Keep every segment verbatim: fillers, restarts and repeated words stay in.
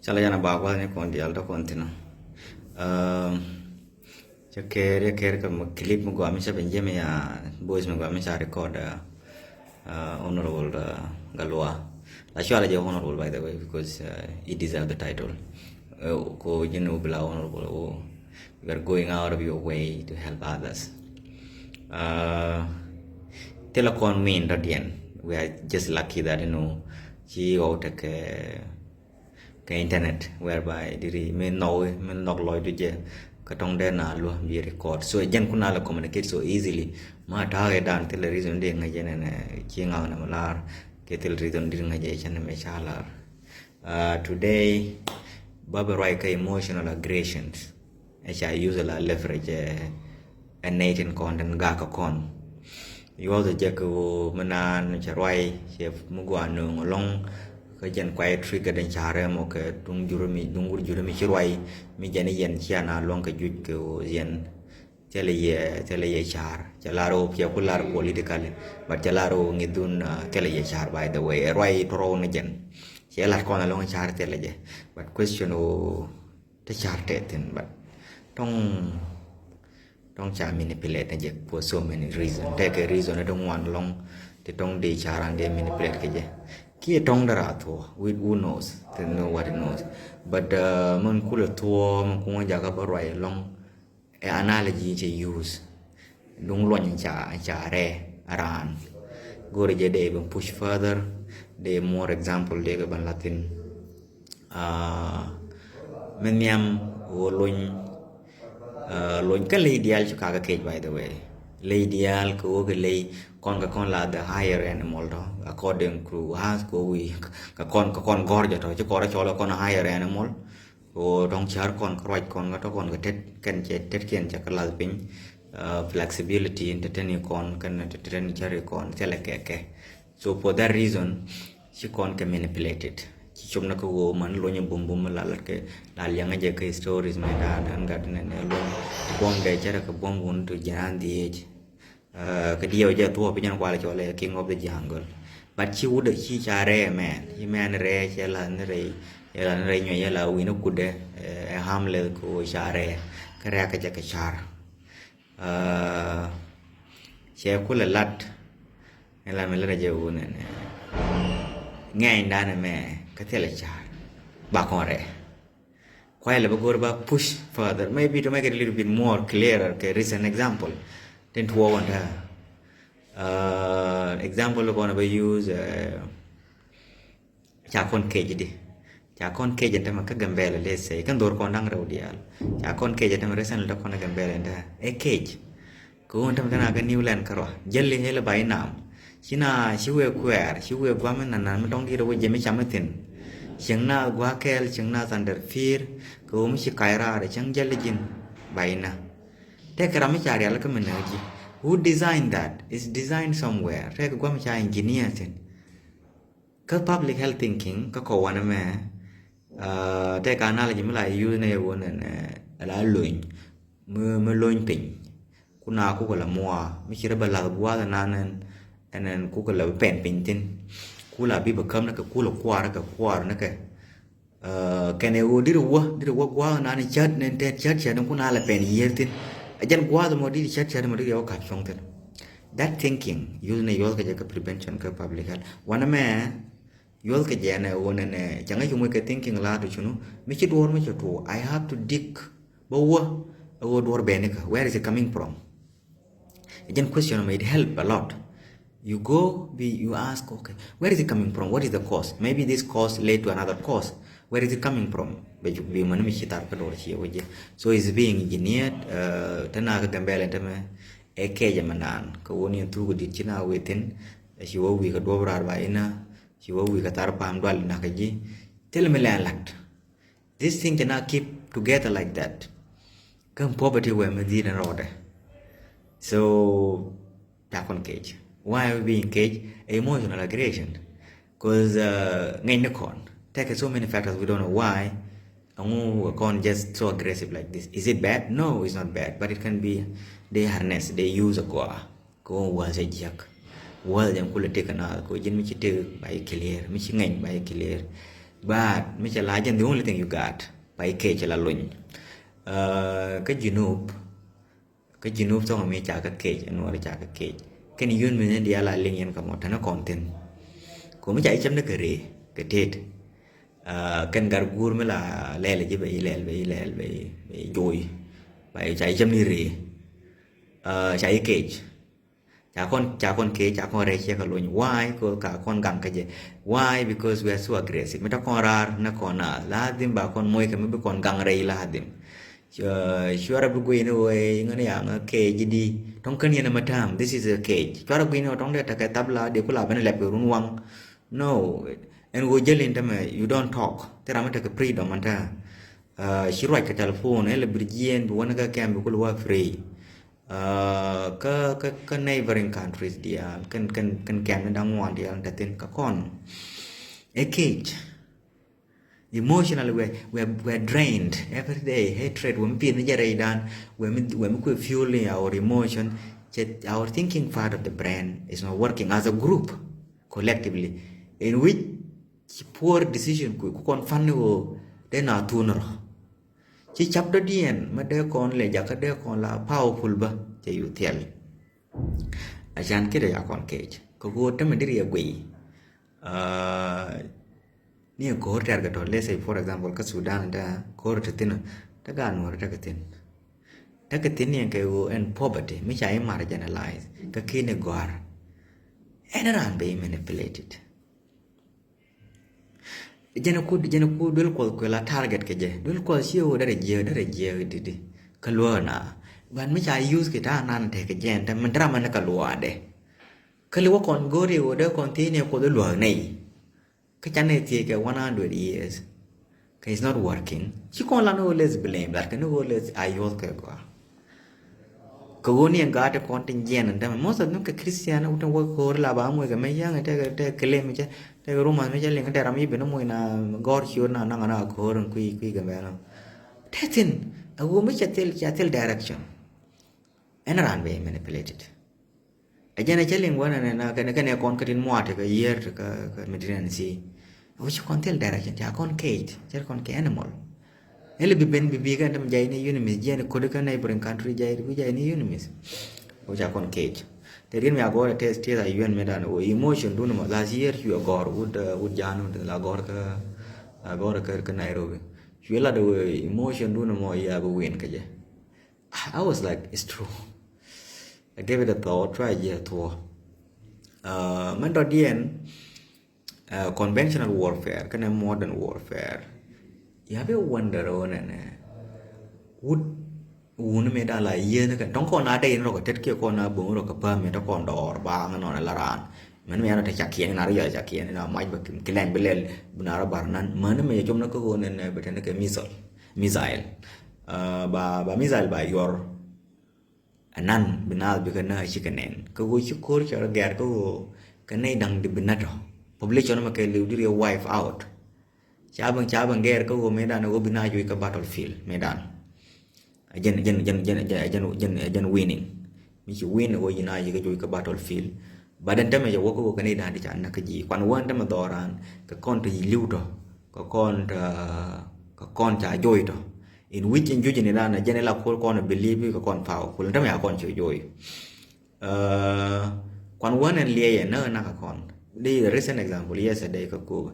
Cä la jana ba gua̱th ni kɔn dial dɔ kɔn thin. Cä ker, cä ker kɛ clip mi gɔaa mi cä ben jɛ mi ya voice mi gɔaa mi cä record, Honorable Galwa. La cua la jɛ Honorable, by the way, because he deserve the title. Ko jin u bila Honorable, o, you are going out of your way to help others. Thilɛ kɔn min dɔ̱diɛn. We are just lucky that, you know, ci ɣɔw tekɛ kɛ internet, whereby diri mi nhɔk, mi nhɔk lɔcdu jɛ kɛ tɔŋ dee na luɔ bi record. So jɛn kun a la communicate so easily. Ma ta̱a̱ kɛ dan thilɛ reason dee ŋäc jɛ nɛnɛ ci ŋa̱k nɛ mi lar. Kɛ thilɛ reason diri ŋäc jɛ cɛ nɛ mi ca lar. Today ba bɛ ruac kɛ emotional aggressions. Ɛ ca use la leverage ɛ nɛy tin kɔn tin gak kɛ kɔn. Yuɔth jɛ kɛ ɣöö mi naan cɛ ruac cɛ mi gua nööŋ ɛlɔ̱ŋ. Kä jɛn kuay trigger den ca rɛm ɔ kɛ duŋ jurɛ mi, duŋ wur jurɛ mi ci ruac. Mi jɛn i̱ yɛn cia na luɔ̱ŋ kɛ juc kɛ ɣöö yɛn thilɛ yɛ, thilɛ yɛ car. Cɛ lar ɣöö cɛ ku lar politically, but cɛ lar ɣöö ŋi̱dhun thilɛ yɛ car, by the way. Ɛ ruac tɔrɔw ni jɛn. Cɛ lar kɔn ɛlɔ̱ŋ car thilɛ jɛ. But question ɣöö te car tɛth thin, but tɔŋ, tɔŋ ca manipulate na jɛ for so many reason. Tekɛ reason ɛ ti ŋuan lɔŋ ti tɔŋ dee car an dee manipulate kɛ jɛ. Kiɛ tɔŋ dara thuɔ, we, who knows? Te know what it knows. But min kulɛ thuɔ, min kuŋ jakä bä ruac lɔŋ. Ɛ analogy cɛ use. Duŋ luɔny ca, ca rɛ aran. Go̱rɛ jɛ dee ben push further. Dee more example dee kɛ ben lathin. Min nhiam wä lony. Lony kä ley diaal ci kakä kec, by the way. Ley diaal kɛ wä kɛ ley kɔn kɛ kɔn la the higher animal tɔ, according to us, kɛ wä wi̱i̱ kɛ kɔn, kɛ kɔn gɔr jɛ tɔ ci kɔrɛ cɔl kɛ kɔn higher animal. Kɛ wä tɔŋ car kɔn kä ruac kɔn kä tɔ kɔn kɛ tet kɛn cɛ tet kiɛn cɛ kɛ lath piny. Flexibility in te teni kɔn kɛn te teni cari kɔn thilɛ kɛkɛ. So for that reason, ci kɔn kɛ manipulated. Ci cop ni kä ɣöö man lony bum bum la lat kɛ la liɛŋ jɛ kɛ stories mɛ da dan gat nɛ nɛ lony. Buɔm dɛ cɛ rɛ kɛ buɔm wun tu jɛn an dhiec. Kɛ diɛw jɛ thuɔp jɛn kual cɔl ɛ king of the jungle. But ci wut ci ca rɛ mɛn, ci mɛn rɛ cɛ la ni rɛ, cɛ la ni rɛ nyuɛ cɛ la win kudɛ ɛ hamlet ko ca rɛ. Kɛ rɛ kɛ jɛ kɛ car. Cɛ kulɛ lat. Ɛ la mi lät a jɛ wun nɛ nɛ ŋɛny danɛ mɛ kä thilɛ car. Ba kɔn rɛ. Kuay lɛ bä go̱r ba push further. Maybe to make it a little bit more clearer kɛ recent example. Tin tuɔ wän ta. Example kɔn bä use. Ca kɔn kec di. Ca kɔn kec ɛn tämɛ kä Gambɛlɛ, let's say, kɛn dhor kɔn da̱ŋ rɛw diaal. Ca kɔn kec ɛn tämɛ recently dä kɔn ɛ Gambɛlɛ ɛn tämɛ ɛ kec. Kɛ ɣöö ɛn tämɛ kɛn a kɛ New Land kärɔa jäli hɛl ba inam. Ci na ci wee kuɛɛr ci wee gua̱m in nanan mi dɔ̱ŋ di̱t ɛ wä jɛ mi cam mi thi̱n. Cieŋ na gua̱a̱ kɛɛl cieŋ na thander pi̱i̱r. Kɛ ɣöö mi ci kac raar cieŋ jäli ji̱n ba ina. Tɛk kɛ ram mi ca rial kä mi näk ji̱. Who design that? Is designed somewhere. Tɛk kɛ gua̱m ca engineer thi̱n. Kä public health thinking kä kɔ wanɛ mɛ. Tɛk analogy mi la use nɛ wun ɛn la lony. Mi lony piny. Kuna kukɛ la mua mi ci rɛ bä lath guath nan ɛn ɛn kukɛ la pɛn piny thin. Kula bi bä käm ni kɛ kula kuar kɛ kuar ni kɛ. Kɛn ɛ ɣöö diri wä diri wä guath nan cät ni tɛt cät cät ni kuna la pɛn yier thin. Jɛn guath mɔ diri cät cät mɔ diri wä ka̱p cuɔ̱ŋ thin. That thinking use ni yuɔth kɛ jɛ kɛ prevention kɛ public health wanɛ mɛ. Yuɔth kɛ jɛ nɛ ɣöö nɛnɛ cɛ ŋäc cu moc kɛ thinking la tu cunu mi ci duɔr mi ci tuɔ I have to dig. Bä wä ɛ ɣöö duɔr bɛni kä where is it coming from? Jɛn question mɛ it help a lot. You go bi you ask, okay, where is it coming from? What is the cause? Maybe this cause led to another cause. Where is it coming from? Bɛ juk bi mani mi ci tar kä duɔr ci wä jɛ. So it's being engineered. Te na kä Gambɛlɛ te mɛ ɛ kɛjɛ mɛ naan kä wä ni thuk dit ci na within. Ci wä wi̱i̱ kä duɔr rar ba ina. Ci wä wi̱i̱ kä thar pa̱a̱m dual nakä ji̱. Thil mi lɛn lat. This thing cannot keep together like that. Kä poverty wɛ mi dhi̱i̱t ni rɔɔdɛ. So ca kɔn kec. Why are we being cage? Emotional aggression. Cause ŋɛny ni kɔn. Tekɛ so many factors we don't know why. Ɛŋu wɛ kɔn just so aggressive like this? Is it bad? No, it's not bad, but it can be they harness, they use a goa. Kɛ ɣöö wäth cɛ jiäk. Wäth jɛn kulɛ tëk kɛ naath kɛ ɣöö ji̱n mi ci tëk ba yi clear, mi ci ŋɛny ba yi clear. But mi cɛ la jɛn, the only thing you got, ba i̱ kec la lony. Kä Junub, kä Junub thɔŋ mi ca kä kec, Nuɔr ca kä kec. Kɛn yun mi ni diaal a liŋ yɛn kä mɔ, tɛn kɔn thin. Ko mi ca i̱ cam ni kɛ ree kɛ tet. Kɛn gar guur mi la lɛl ji̱, bɛ i̱ lɛl, bɛ i̱ lɛl, bɛ i̱ joy. Ba i̱ ca i̱ cam ni ree, ca i̱ kec. Ca kɔn, ca kɔn kec, ca kɔn rɛc, cɛ kɛ lony. Why? Ko ka kɔn gaŋ kä jɛ. Why? Because we are so aggressive. Mi ta kɔn raar ni kɔn a, lazim ba kɔn moc kɛ mi bi kɔn gaŋ rɛc, lazim. Cuarɛ bi guiy ni ɣöö ŋäni yaŋ kec di. Tɔŋ kän yɛn ɛmɛ tääm. This is a cage. Cuarɛ guiy ni ɣöö tɔŋ dee tekɛ thap la dee ku la ben lɛp kɛ run waŋ. No. Ɛn ɣöö jäl in tämɛ, you don't talk. Thil ram mi tekɛ freedom ɛn tääm. Ci ruac kɛ telephone, ɛn lɛ bir jiɛɛn bi wän kä kɛm bi ku lɛ wä free. Kä, kä, kä neighboring countries diaal, kɛn, kɛn, kɛn kɛn ni da̱ŋ ŋuan diaal ni te thin kä kɔn. Ɛ kec. Emotionally, we, we, we are drained every day. Hatred, wee mi pieth ni jɛ rɛydan, wee mi, wee mi kuɛ fueling our emotion. Cɛ, our thinking part of the brain is not working as a group, collectively, in which ci poor decision ku, ku kɔn fan ni ɣöö dee na thun rɔ. Ci cap dɔ̱diɛn ma dee kɔn lɛ jakä dee kɔn la powerful bä, cɛ yu thiɛl. A can kidɛ ya kɔn kec. Kä go̱o̱r tämɛ diri a guiy. Ni ko̱o̱r tɛr kɛ tɔ, let's say, for example, kä Sudan, ta ko̱o̱r te thin, ta gaat Nuɔr tekɛ thin. Tekɛ thin ni kɛ ɣöö ɛn poverty mi ca i̱ marginalize kä kini gɔ̱a̱r. Ɛn raan bɛ i̱ manipulated. Jɛn ku, jɛn ku duel Kuɔth kuɛ la target kɛ jɛ. Duel Kuɔth ci ɣöö derɛ jiääk, derɛ jiääk didi kä luäk na. But mi ca use kɛ ta̱a̱ nan tekɛ jɛn te min dramɛ ni kä luaadɛ. Kä li wä kɔn go̱o̱ri ɣöö dee kɔn thiec ni Kuɔth i̱ luäk nɛy. Kä canɛ thiec kɛ one hundred years. Kä it's not working. Ci kɔn lan ɣöö let's blame that, kɛ ni ɣöö let's a yuɔth kɛ gɔaa. Kɛ ɣöö ni ɛn gaat ti kɔn tin jiɛn ɛn tämɛ. Most of them kɛ Christian, wut ɛn wä ko̱o̱r la ba muc kɛ mɛ yäŋ, tɛkɛ, tɛkɛ claim cɛ, tɛkɛ rumors mi cɛ liŋ, tɛkɛ ram i̱ ben muc na gɔ̱r ciöt na naŋ na ko̱o̱r ɛn kui̱, kui̱ kɛ mɛn ɔ. Tɛ thin, a ɣöö mi cɛ thil, cɛ thil direction. Ɛn raan bɛ manipulated. Ɛ jɛn ɛ cä liŋ wä nɛnɛ na kɛnɛ, kɛnɛ kɔn kä tin muaat kä yiër kä, kä Mediterranean Sea. Ɛ wä ci kɔn thil direction, ca kɔn cage, ca kɔn kɛ animal. Ɛn lɛ bi ben bi bi kɛn täm jay ni UNMISS, jɛn kodi kä neighboring country jay, bi jay ni UNMISS. Ɛ wä ca kɔn cage. Tɛ riet mi a gɔr ɛ test, test a UN mi dan wä emotion dun mɔ. Last year cu a gɔr wut, uh, wut janu la gɔr kä, la gɔr kä, kä Nairobi. Cu lat wä emotion dun mɔ ya bi win kä jɛ. I was like, it's true. I gave it a thought, try ji̱ a thuɔ̱. Uh, mɛn dɔ̱diɛn, uh, conventional warfare kɛnɛ modern warfare. Ya bi wonder ɣöö nɛnɛ wut wuni mi da̱ŋ la yieth ni kɛn tɔ̱ŋ kɔn a dee in rɔk a tet kiɛ kɔn a bo̱ŋ rɔk a päm mi tɔ kɔn dɔɔr baaŋ nɔn a la raan. Mɛn mi ɛn a te cakiɛn in a rɔ yɔc cakiɛn in a mac bɛ ki lɛny bi lɛl bi na rɔ bar nan. Mɛn mi jɛ com ni kä ɣöö nɛnɛ bɛ te ni kɛ missile. Missile. Uh, ba, ba missile ba yuɔr. Ɛnan bi naath bikɛ nääk cikɛ nɛn. Kä ɣöö ci ko̱r cɛ rɔ gɛr kä ɣöö kɛ nɛy da̱ŋ di bi nat ɔ. Population mɛ kɛ liw di riɛ wipe out. Ca ben, ca ben gɛr kä ɣöö mëëdan ɣöö bi naath juɔc kä battlefield mëëdan. Ɛ jɛn, jɛn, jɛn, jɛn, jɛn, jɛn, jɛn, jɛn winning. Mi ci win ɣöö ci naath ci kɛ juɔc kä battlefield. But ɛn tämɛ cɛ wä kä ɣöö kɛ nɛy da̱ŋ di ca näk kä ji̱. Kuan wä ɛn tämɛ dhɔran kɛ kɔn te liw tɔ. Kɛ kɔn te, kɛ kɔn ca joc tɔ. In which in juc ni dan jɛn ila kol kɔn believe kɛ kɔn powerful. Tämɛ a kɔn ci joc. Uh, kuan wän ɛn liɛyɛ näk näk kɛ kɔn. Di recent example yesterday kɛ Kuba.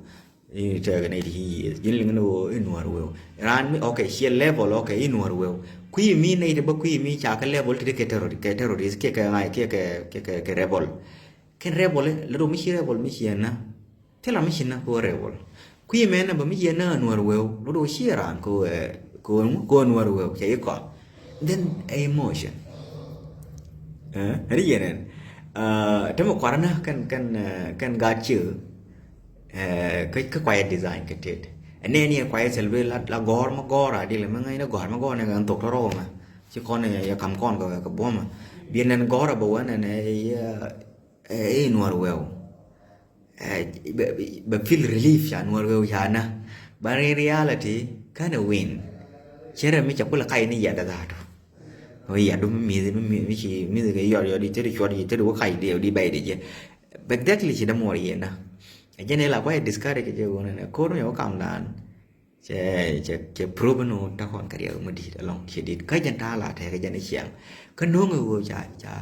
Ini tɛk ni ti years. Jin liŋ ni wo in Nuɔr weu. Ran mi, okay, ciɛ level, okay, in Nuɔr weu. Kui̱ mi ni ti ba kui̱ mi ca kɛ level ti kɛ terror, kɛ terrorist, kɛ kɛ ŋa̱c, kɛ kɛ, kɛ kɛ, kɛ rebel. Kɛn rebel, lɛ do mi ci rebel mi ci ɛn na. Thilɛ mi ci na kɛ ɣöö rebel. Kui̱ mɛn na bä mi ci ɛn na Nuɔr weu. Lɛ do ci raan kɛ ɣöö, kɛ ɣöö, kɛ ɣöö Nuɔr weu. Cɛ ikɔ. Then a emotion. Eh, ri yɛn ɛn. Uh, te mi kuarä na kɛn, kɛn, uh, kɛn gaat ciö. Eh, kä, kä kuayɛ design kɛ tet. Ɛn nɛ ni kuayɛ thil bi la, la gɔr ma gɔr a dil ma ŋäc ni gɔr ma gɔr ni kɛ thok tɔrɔ ma. Ci kɔn yɛ kam kɔn kɛ, kɛ buɔma. Bi nɛn gɔr a bä wä nɛn, eh, eh, eh, Nuɔr weu. Eh, bɛ, bɛ, bɛ feel relief ca Nuɔr weu ca na. But in reality, kɛn ɛ win. Cɛ rɛ mi ca kulɛ kac ni yɛt a dhaatu. Wä yɛt du mi mi̱th, mi, mi, mi ci mi̱th kɛ yɔt, yɔt, di teri cuɔt, di teri wä kac di, di bɛy di jɛ. But exactly ci dɛ muɔr yɛ na. Ɛ jɛn ila kuay discourage jɛ wun ɛn ɛ ko̱r mi wä kam dan. Cɛ cɛ cɛ prove ni wä takɔn kɛ riɛk mi dit alɔŋ ci dit kä jɛn ta̱a̱ la tɛk jɛn i̱ ciɛŋ. Kä no̱ŋ i̱ wä ca ca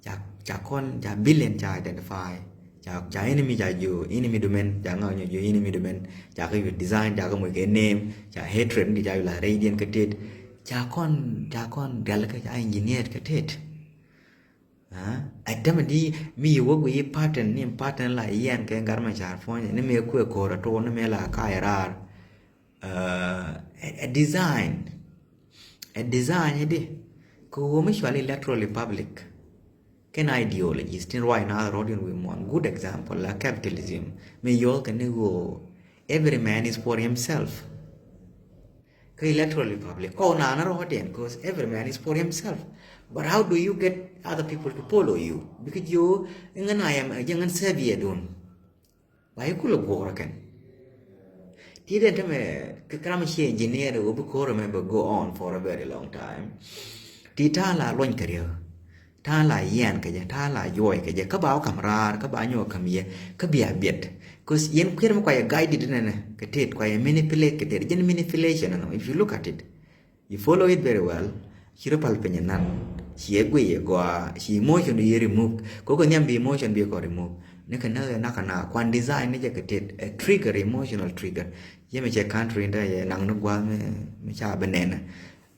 ca ca kɔn ca billion ca identify. Ca ca enemy ca ju enemy dumen ca ŋa nyɔ ju enemy dumen ca kä yu design ca kä moc kɛ name ca hatred ni di ca yu la radiant kɛ tet. Ca kɔn ca kɔn rial kɛ ca engineered kɛ tet. Ɛ tämɛ di mi yi wä guiy pattern ni pattern la yɛn kɛ garmɛ car puɔ̱ny ni mɛ kuɛ ko̱r a tuɔn ni mɛ la ka yɛ raar. Ɛ design ɛ design di kɛ wä mi cual electoral republic. Kɛn ideologies tin ruac na rɔt in wi̱i̱ muɔn good example la capitalism mi yɔth kɛ ni ɣöö every man is for himself. Kä electoral republic kɔw naan rɔɔdiɛn cause every man is for himself. But how do you get other people to follow you? Bikɛ jiö iŋän ayam jɛ ŋän sɛbiɛdun. Ba ikulɛ guɔrɔ kɛn ti den tämɛ kɛ kram cie engineer wä bi ko̱r mɛ bɛ go on for a very long time. Ti ta̱a̱ la luɔny kɛ riek. Ta̱a̱ la yian kɛ jɛ ta̱a̱ la juɔy kɛ jɛ kä ba wä kam raar kä ba nyuɔ kam yɛ kä bia biɛt. Cause yɛn kuiɛr mi kuayɛ guided nɛnɛ kɛ tet kuayɛ manipulate kɛ tet jɛn manipulation ɛnɔ if you look at it. You follow it very well. Ci rɔ pal piny nan ci ɛ guiy ɛ gɔaa ci emotion yɛ remove. Kok ɛ nhiam bi emotion bi kɔ remove ni kɛ näk ɛ nak na kuan design ni jɛ kɛ tet ɛ trigger emotional trigger. Yɛ mi cɛ country nda yɛ naŋ ni gua̱a̱th mi ca bi nɛnɛ.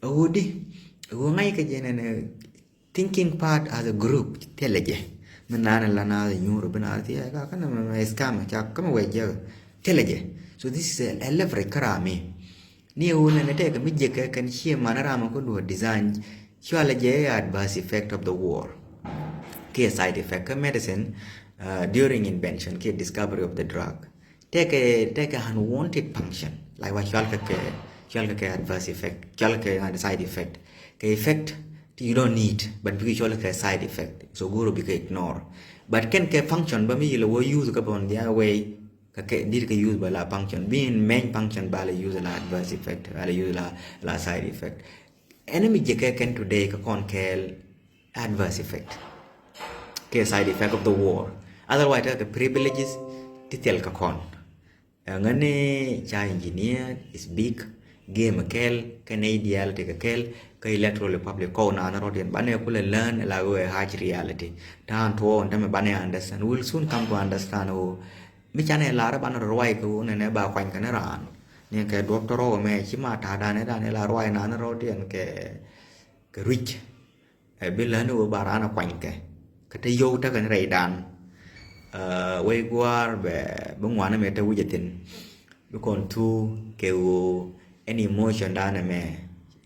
Ɛ ɣöö di ɛ ɣöö ŋa̱c kɛ jɛ nɛnɛ. Thinking part as a group thilɛ jɛ. Mi naan la na nyuur bi na thiɛ ka kan mɛ scam ca ka mɛ wɛ jɛ thilɛ jɛ. So this is a, a leverage kara mi. Ni wu ne ne tek mi jɛ kɛ kan cie man ram ko do design. Cual jɛ adverse effect of the war. Ki side effect ka medicine uh, during invention ki discovery of the drug. Tekɛ tekɛ unwanted function. Like wa cual kɛ kɛ cual kɛ kɛ adverse effect cual kɛ kɛ side effect. Kɛ effect you don't need but bikɛ cual kɛ side effect so guru bikɛ ignore. But kɛn kɛ function ba mi yila wo use ka bon the other way. Ka kɛ dit kɛ use ba la function bin main function ba la use la adverse effect ba la use la la side effect. Enemy jɛ kɛ kɛn today ka kɔn kɛɛl adverse effect. Kɛ side effect of the war. Otherwise tekɛ privileges ti thil ka kɔn. Ɛŋäni ca engineer is big game kɛl kɛ ney dial tekɛ kɛl. Kä electoral republic kɔw naan rɔt yɛn banɛ kulɛ learn la wee harsh reality. Ta̱a̱n tuɔɔk ɛn tämɛ banɛ understand will soon come to understand o. Mi canɛ lar banɛ rɔt ruay kɛ wun ɛnɛ ba kuany kɛn raan. Ni kɛ duɔp tɔrɔ mɛ ci ma ta̱a̱dan ɛ dan ɛ la ruay naan rɔt yɛn kɛ kɛ ruic. Ɛ bi län wä ba raan a kuanykɛ kä te yio̱w tekɛ ni rɛydan. Wec gua̱a̱r bɛ bi ŋuan ɛmɛ te wi̱c ɛ thi̱n. Bi kɔn thuk kɛ ɣöö any emotion dan ɛmɛ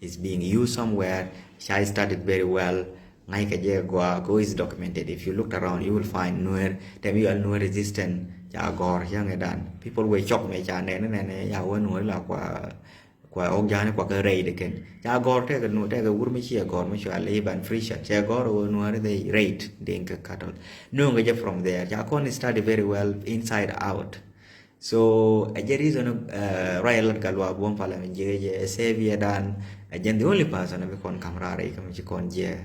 is being used somewhere. Ca studied very well. Ŋa̱ckɛ jɛ gɔaa kɛ ɣöö is documented. If you looked around you will find Nuer. Tɛm yual Nuer resistant ca gɔ̱r cäŋɛ dan people were shocked mɛ ca nɛn nɛn ya wä Nuer la kua. Kua ɔk jani kua kɛ rɛy de kɛn ca gɔr tɛkɛ nu tɛkɛ wur mi ciɛ gɔr mi cua lɛ iban frisha cɛ gɔr wä nuari de rɛy de kɛ cattle. Nöŋ kɛ jɛ from there ca kɔn study very well inside out. So ɛ jɛ reason ruac lat ka luak buɔm pala mi jiɛ jɛ ɛ sɛbiɛ dan. Ɛ jɛn the only person bi kɔn kam rari kɛ mi ci kɔn jɛ.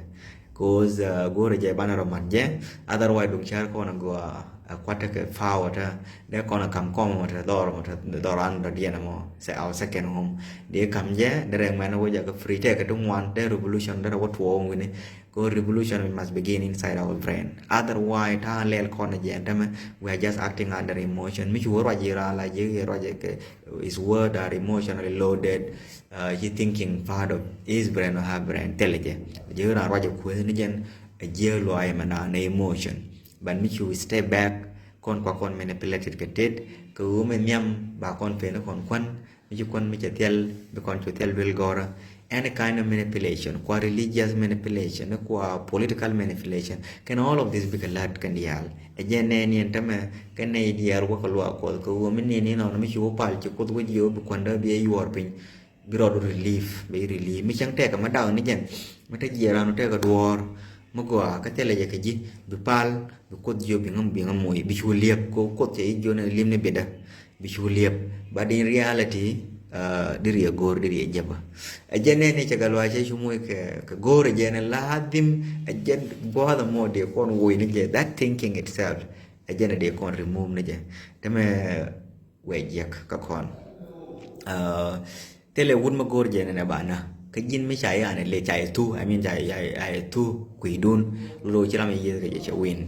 Cause go̱o̱rɛ jɛ banɛ rɔ mat jɛ. Otherwise duŋ cär kɔn a gɔaa a kua̱t tekɛ power te dee kɔn a kam kɔm mɔ te dhɔr mɔ te dhɔr an dɔ diɛn mɔ sɛ our second home. Dee kam jɛ dee rɛ ŋuɛn wä jɛ kɛ free tekɛ ti ŋuan dee revolution dee rɛ wä tuɔɔŋ wi̱ni. Ko revolution must begin inside our brain. Otherwise ta̱a̱ lɛl kɔn a jɛ ɛn tämɛ we are just acting under emotion mi ci wä ruac yi ran la ji̱ ruac kɛ is word are emotionally loaded. Ci thinking part of his brain or her brain thilɛ jɛ. Ji̱ ran ruacɛ kueth ni jɛn a jiɛ luac mɛ na nɛ emotion. But mi cu step back kɔn kua kɔn manipulated kɛ tet kɛ ɣöö mɛ nhiam ba kɔn pen kɔn kuan. Mi ci kuan mi cɛ thil bi kɔn cu thil duel gɔrä. Any kind of manipulation kua religious manipulation kua political manipulation kɛn all of this bikɛ lat kɛn diaal. Ɛ jɛ nɛ ni ɛn tämɛ kɛn nɛ idiaal wä kɛ luaak kuɔth kɛ ɣöö mi ni ni nɔn mi ci wä pal ci kuoth wä jiɛ wä bi kuandä bi ɛ yuɔɔr piny. Bi rɔɔdu relief bi relief mi cäŋ tɛkɛ mi dak ni jɛn mi te jiɛɛran tɛkɛ duɔɔr. Mi gɔaa kä thilɛ jɛ kɛ ji̱ bi pal bi kuoth jiö bi ŋä bi ŋä moc bi cu liep ko kuoth cɛ jiö ni lim ni bidä. Bi cu liep but in reality di riɛ go̱o̱r di riɛ jɛpä. Ɛ jɛn nɛ ni cɛ gal wa cɛ cu moc kɛ go̱o̱r ɛ jɛn ladhim ɛ jɛn buath ɛ mɔ di kuɔn woc ni jɛ that thinking itself. Ɛ jɛn ɛ dee kɔn remove ni jɛ. Tɛmɛ wɛ jiɛk kä kɔn. Thilɛ wut mi go̱o̱r jɛ nɛnɛ ba na kä ji̱n mi ca yan ɛ lɛ ca yɛ thu, I mean ca yɛ thu kui̱dun. Lo ci ram yɛ yieth kɛ jɛ cɛ win.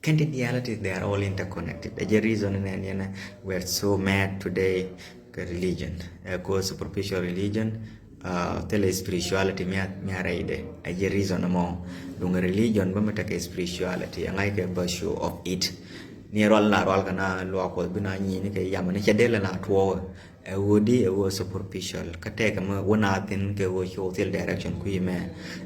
Kɛn ti dialities, they are all interconnected. Ɛ jɛ reason nɛn yɛn we're so mad today kɛ religion. Ɛ ko superficial religion. Thilɛ spirituality mi a rɛydɛ. Ɛ jɛ reason mɔ duŋ religion bä mi tekɛ spirituality ɛ ŋa̱ckɛ virtue of it. Ni rual na rual kɛ na luak Kuɔth bi na nyi ni kɛ yam ni cɛ del na tuɔɔk. Ɛ ɣöö di ɛ ɣöö superficial kä tɛkɛ mi wä na thin kɛ ɣöö ci wä thil direction kui̱ mɛ.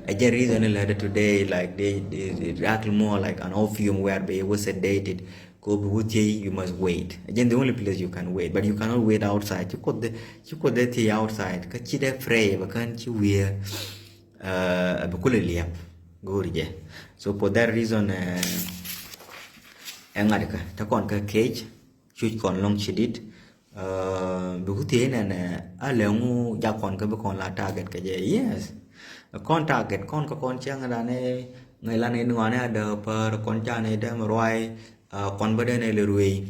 Ɛ jɛ reason ni lɛ today like they, they, they act more like an opium where they were sedated. Ko bi wä thiey, you must wait. Ɛ jɛ the only place you can wait, but you cannot wait outside. Ci Kuoth dee, ci Kuoth dee thiey outside kä ci dee pray bɛ kän ci wiee. Ɛ bi kulɛ liɛp go̱o̱r jɛ. So for that reason, ɛ ŋa̱t kä te kɔn kä kec cuc kɔn lɔŋ ci dit. Bi ku thiec nɛnɛ a lɛ ŋu jak kɔn kä bi kɔn la target kɛ jɛ. Yes. Kɔn target kɔn kä kɔn cäŋ dan ɛ ŋäc lan in ŋɔn ɛ a däk pär kɔn can ɛ däm ruay. Kɔn bä den ɛ lɛ ruëy.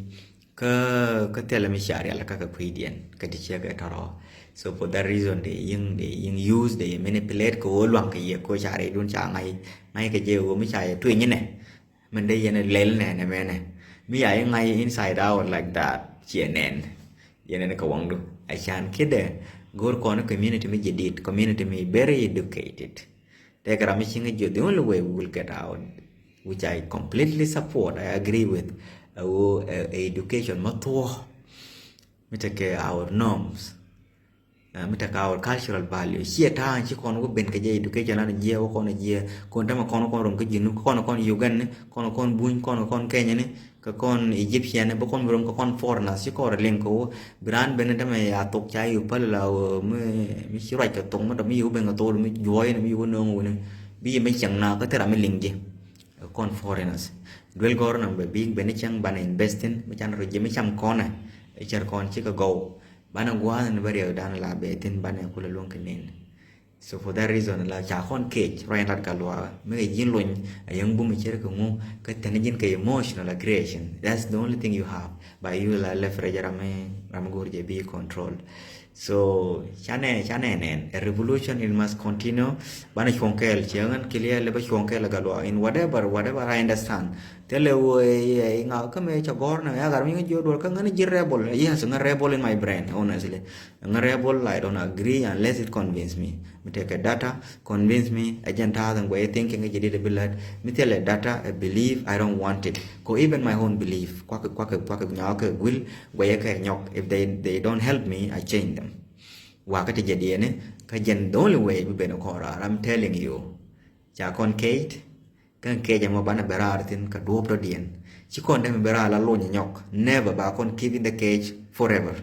Kä kä thilɛ mi cia rial kä kɛ kui̱diɛn kä ti ciek ɛ tɔrɔ. So for that reason de yiŋ, de yiŋ use, de yiŋ manipulate kɛ wä luaŋ kɛ yɛ ko ca rɛydun ca ŋa̱c ŋa̱c kɛ jɛ wä mi ca yɛ tuinyinɛ. Min dee yɛn lɛl nɛn ɛmɛnɛ mi ya iŋa̱c inside out like that. Ciɛ nɛn yɛn ɛn kɛ waŋdu. Acan kidɛ go̱r kɔn community mi jadid, community mi very educated. Tɛkɛ ram mi ciŋ jiɔ, the only way we will get out, which I completely support, I agree with, ɛ wä ɛ education ma thuɔ mi tekɛ our norms. Mi tekɛ our cultural value. Ciɛ ta̱a̱ ci kɔn wä ben kɛ jɛ education an jiɛ wä kɔn jiɛ kɔn tämɛ kɔn kɔn rom kä ji̱n kɔn kɔn Uganda ni kɔn kɔn Buny kɔn kɔn Kenya ni kä kɔn Egyptian ni bä kɔn bi rom kä kɔn foreigners ci kɔn rɛ liŋ kä wä bi raan ben tämɛ ya thok ca yi päl la wä mi ci ruac kɛ thok mi dɔ mi yi wä ben kɛ thok mi juɔy ni mi yi wä nööŋ wä ni bi yi mi cieŋ na kä thil ram mi liŋ ji̱. Kɔn foreigners duel gɔr na bɛ bi ben ni cieŋ banɛ investing mi can rɔ ji̱ mi cam kɔnɛ. Icer kɔn ci kɛ gɔw banɛ gua̱a̱th ni bä riɛk dan la bɛ thin banɛ kulɛ luɔ̱ŋ kɛ nen. So for that reason la ca kɔn kec ruac in lat ka luakä mi kɛ ji̱n lony a yäŋ bum icer kɛ ŋu kä thin ji̱n kɛ emotional aggression. That's the only thing you have. Ba you la left rɛ jɛ ram mi ram mi go̱r jɛ bi control. So canɛ canɛ nɛn a revolution it must continue. Banɛ cuɔ̱ŋ kɛɛl cieŋ ɛn clear lɛ bä cuɔ̱ŋ kɛɛl a gat luaak in whatever whatever I understand. Thilɛ wee iŋa kä mëë ca gɔ̱r nɛ ya gat mi ŋä jiö duɔl kä ŋä ni ji̱ rebel. Yes ŋä rebel in my brain honestly. Ŋä rebel I don't agree unless it convince me. Mi tekɛ data convince me. Ɛ jɛn ta̱a̱th ɛn guɛy thinking ɛ jɛ dit ɛ bi lät mi thilɛ data ɛ believe I don't want it. Ko even my own belief kuakɛ kuakɛ kuakɛ nyɔkɛ guil guɛyɛ kɛ nyɔk if they they don't help me I change them. Wakä ti jɛ diɛni kä jɛn the only way bi ben kɔn raar I'm telling you. Ca kɔn kec kä kec ɛmɔ banɛ ben raar thin kä duɔp dɔ̱diɛn. Ci kɔn dämi ben raar la lony nyɔk never ba kɔn keep in the cage forever.